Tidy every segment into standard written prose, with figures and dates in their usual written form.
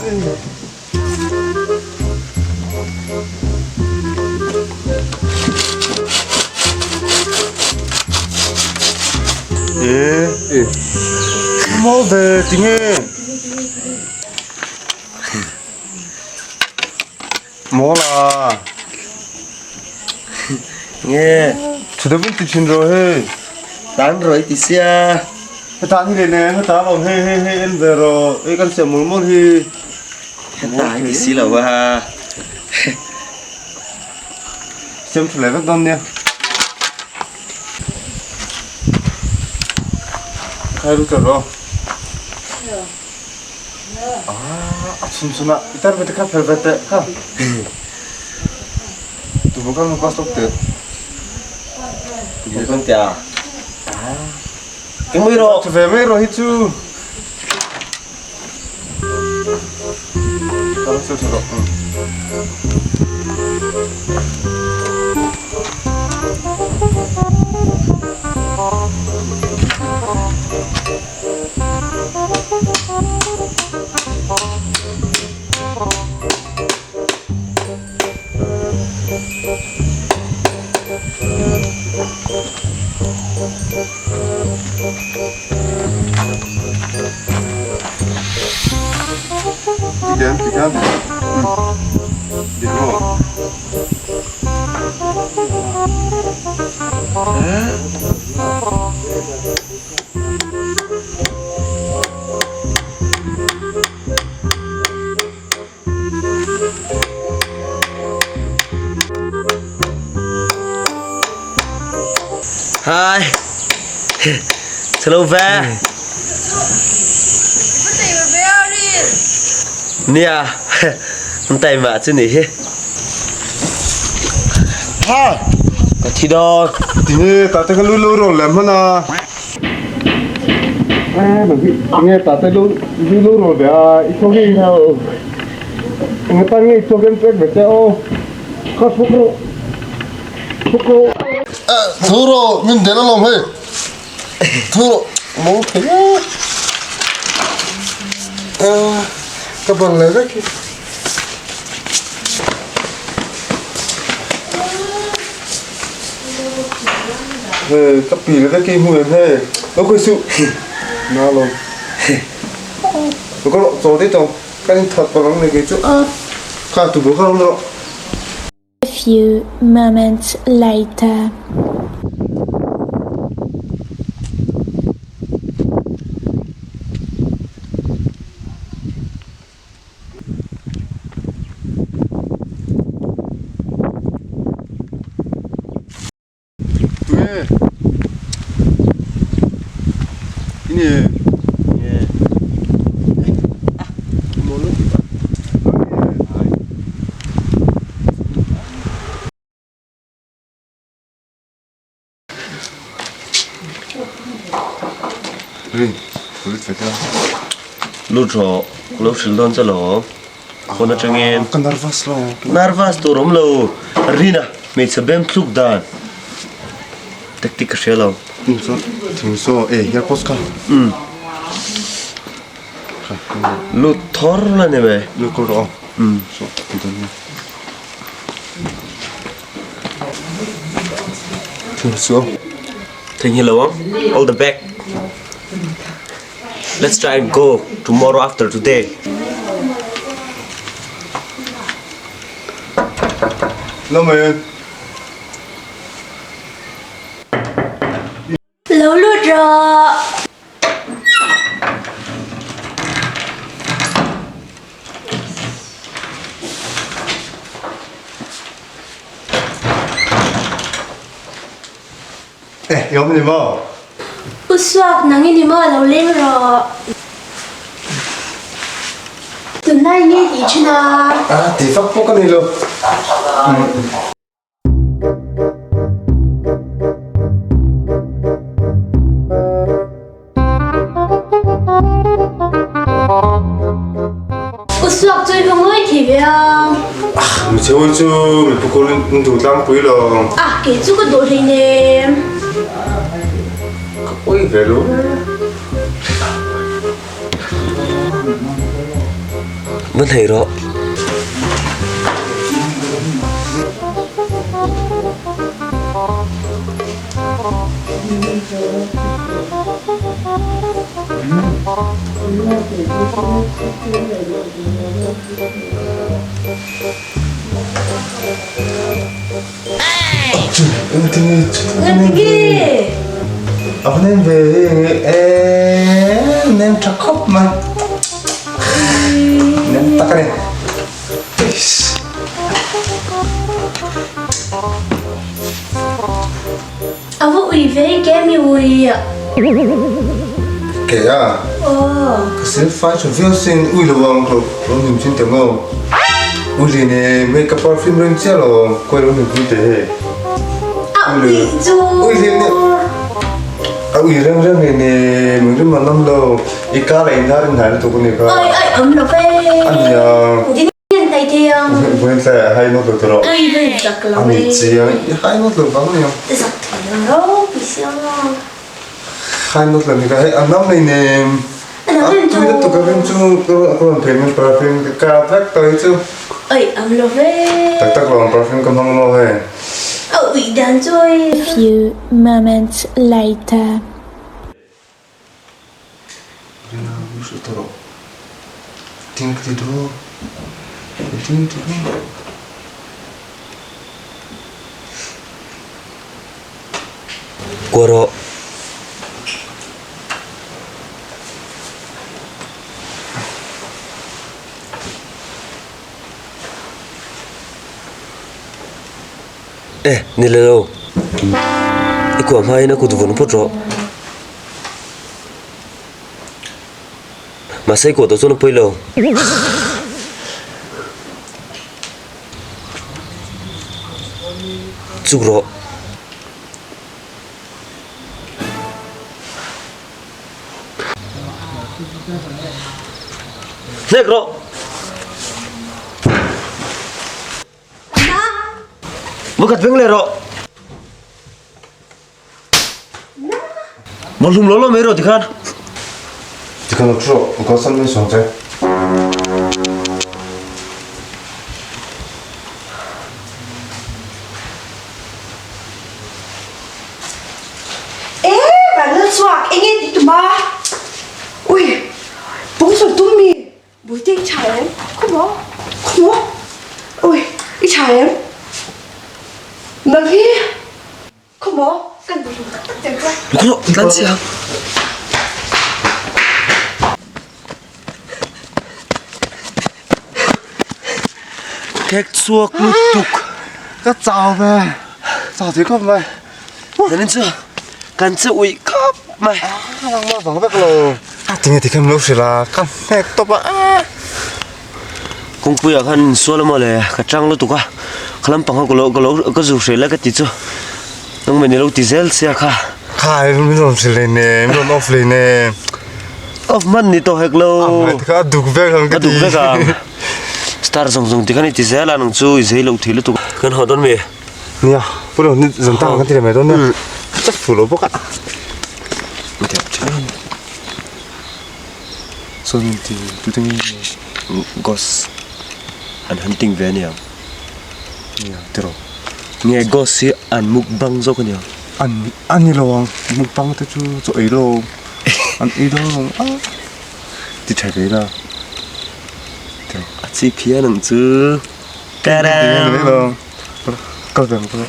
E maw ve tinge Mawla Nge Thudavin ti thin rawh hei Tan rawh i ti sia Heta ni leh nen heta lo hei hei hei en ve rawh hei kan siam mawlh mawlh hi Heta i ti si lo a Siam tha leh vek dawn nia Khai ru chawrh rawh A chhun chhun ah i tar ve te kha fel ve teh kha Tu kha kan pass lawk teh Tu kan tia Eng mai rawh Tha ve mai rawh hi chu Tha tha rawh Tihian tihian dik maw? Hai Chalo ve Nia An taima chu ni hi Ha Ka thi dawn Tinge tate ka lu lo rawn lem hman a Tinge tate lu lu lo rawn ve a i thawk hi Enge tan nge i thawk em pek ve che aw Kha thawk rawh thawk rawh Thu rawh min del alawm hei Thu rawh maw thei a Ka ban leh vek hi. Hei ka pi le vek hi hmu em hei lo khawi suh na lo lo ka rawh chaw te tawng kan in that palh ang nei kei chu a kha tu bawk a rawh. A few moments later. Nge Ini Nge Lut rawh, ka lo hrilh dawn che lo. Phone atangin. Ka nervous lo. Nervous tur awm lo. Rina, hmeichhe bem thluk dan. Tactic ka hria lo. Thingsaw, e airpods kha. Lut thawr la ni mai. Lut kawr rawh aw. So, Theihnghilh lo ang. All the back. Let's try and go tomorrow after today. No man. Lo lut rawh. Eh, i awm ni maw? U Suak, nang i ni maw? Lo leng rawh. Tunlai nge tih thin a? Ah, ti fak pawh ka ni lo. U suak chu i va ngawi thei ve a. Mi cheu chu mi pukul in duh tlangpui lo. Ah, kei chu ka duh hleinem. Ka pawi ve lo. Va hnaih rawh. A va nem ve e nem tha khawp mai nem tak a ni A va ui ve ke mi ui Ke a ka sil fai tha viau sin ui lo ang ka lo nim chin teh maw ui li ne make up perfume reng chiah lo kawi lo nim chin teh hei A ui chu ui li ne a ui reng reng li ne min rim an awm lo i ka la in har in hnai lutuk a ni kha Oi oi awm lo ve ania Engtin nge thei ang? Vawiin tlai ah hai nawt lo tawh rawh. Ui vawiin zak lo A e. ni chiang i hai nawt lo vang aniang. Zak thei lo ropui sia. Hai nawt lo ni ka hei a nam nei nem. A nam em chu. A tui lutuk a rim chu ka rawn phei mai perfume ka kar vek tawh hi chu. Oi am lo ve. Tak tak lo ang perfume ka hmang maw hei. A ui dan chu oi. A few moments later. Rina hre tawh rawh ding ka ti dawn ding ti dawn. Kuah rawh. E, ni le lo. I kuah hmain a kut vun phawt rawh. Mahse i kuah tawh chuan a pawi lo. Chuk rawh. Hnek rawh. Vawkhat veng leh rawh. Maw hlum lo lo mai rawh tikhan. Tikhan lo thu rawh, ka sam min sawng che. E, van chhuak, enge ti tuma? Ui, pawngsual tum mi. Bulte i tha em? Khaw maw? Khaw maw? Ui, i tha em? Nang hi khaw maw? Kan bu hlum tak tak che chuan. Khaw maw? Tlan chiang. Khek chhuak lutuk. Ka chau ve. Chau thei khawp mai. Zanin chu kan che uih khawp mai. A lang mah vang vek lo. A tinge ti khan lo hrilh a, ka hnek tawp a. Kawngpuiah khan insual a maw le, ka chang lutuk a, kha lampang kha ka lo ka lo ka zu hrilh a ka ti chu nangmah ni lo ti zel sia kha. Kha min rawn hrilh leh nen, min rawn off leh nen. Off hman ni tawh hek lo. A duk vek ang ka ti. A duk vek ang. Star zawng zawng ti khan i ti zel a nang chu i zei loh thei lutuk. Kan haw dawn mi? Nia, pu lo ni zan tang kan ti leh mai dawn nia. Ka fu lo bawk a. Saw min ti tu te nge ghost an hunting ve ania. Nia tiraw. Nge ghost hi an mukbang zawk ania. An a ni lo ang mukbang te chu chaw ei lo an ei dawn lo ang a ti tha ve la tiraw. A chi phian ang chu. Ta-da! Kal ve ang kal.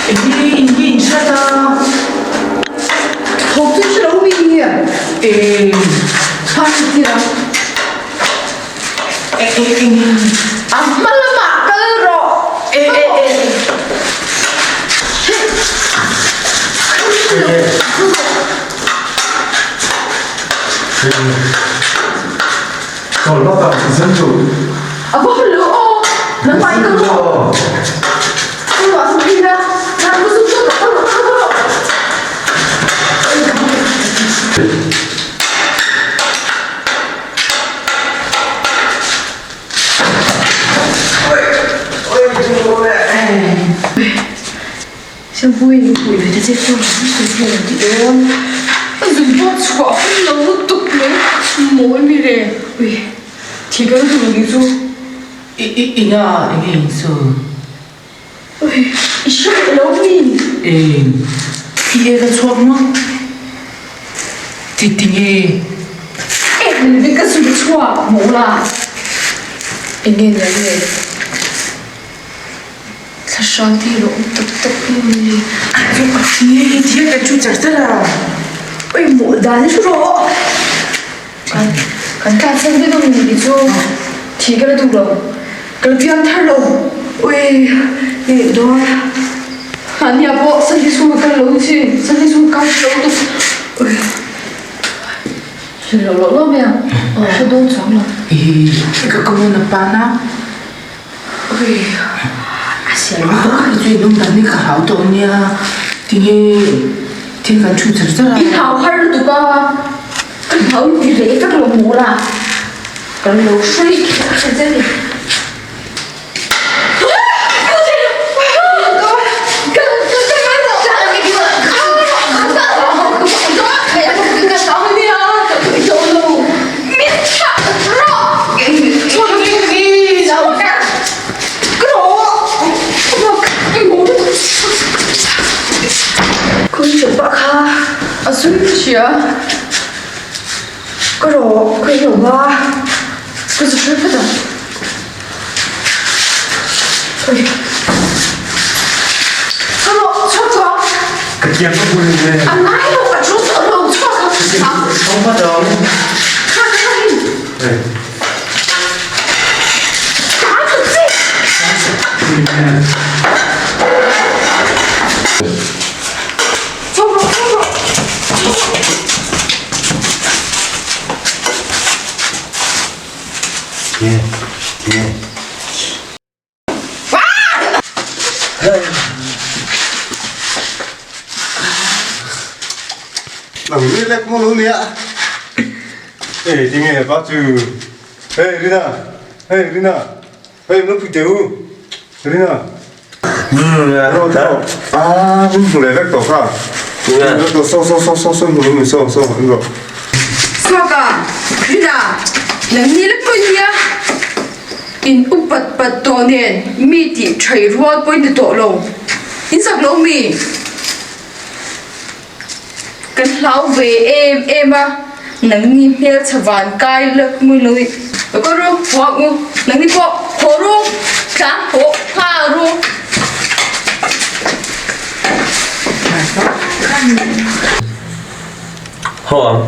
Enge in hi in hrat a? Thawk chu hre lo mi Eng. Kha chu tia. Eng eng eng. A hma lamah kal rawh. E e e. Chawl lawk ang ti zen chu. A va hmu lo aw, nangmah in ka rawh. Ka ruah chu thin a, nang chu chu chu ka rawh ka rawh. Siampuii in pui ve ta che chuan ka sawi thei lo tih dawn. A zun pawh chhuah hun lo lutuk mai mawi mi le. Ui, thi ka lutuk lo tih chu. I i inga enge in chu? Ui, i hre leh lo mi? Eng, i e ka chhuak maw? Ti tinge? Eng ni ka zun chhuak maw la? Enge nia le? Thla hrang hi lo awm tak tak em ni? Nge i thil ka thu char char a. Ui maw dan hi rawh. Kan kan tlan sen vek ang ni chu thi ka la duh lo. Ka la piang thar lo. Ui nge dawn. Mahnia pawh Sunday school ka kal lo thin. Sunday school ka kal lo tuk. Ui. Hrilh loh loh loh mai ang. Hre dawn chuang lo. I ka ka mawn a pan a. Ui a sial lutuk a chu in awm dan hi ka hlau tawh ania tinge thil kan thu char char a. I hlau har lutuk a ka hlau in ti ve tak lo mawl a kan lo hruai kher kher che ni. A zui ka hria ka rawh ka inlo va ka zu hre phawt ang Ka rawh chhuak chhuak Ka kiang ka bul in le. A ngai lo a ṭul tawh lo chhuak ang. Chhuak vat ang. Kha kha hin. Ka ta che. Chhuak rawh chhuak rawh. Ye ye. Nang ni lek maw lo nia. Ê tinge pa chu. Hey Rina. Hey Rina. Hey nó pui teu. Rina. Ro tao. À, mình hmu leh vek tawh kha. So so so so so hmu so so ro. Suaka, Rina, nang ni lek maw nia. In upat pat tawh nen mi tih thaih rual pawhin ni tawh lo. In zak lo mi? Kan hlau ve em em a, nangni hmelchha van kai lak mawi lo i. Ka ru, haw ang u, nangni pawh haw ru, tlang haw nghal ru. Haw ang.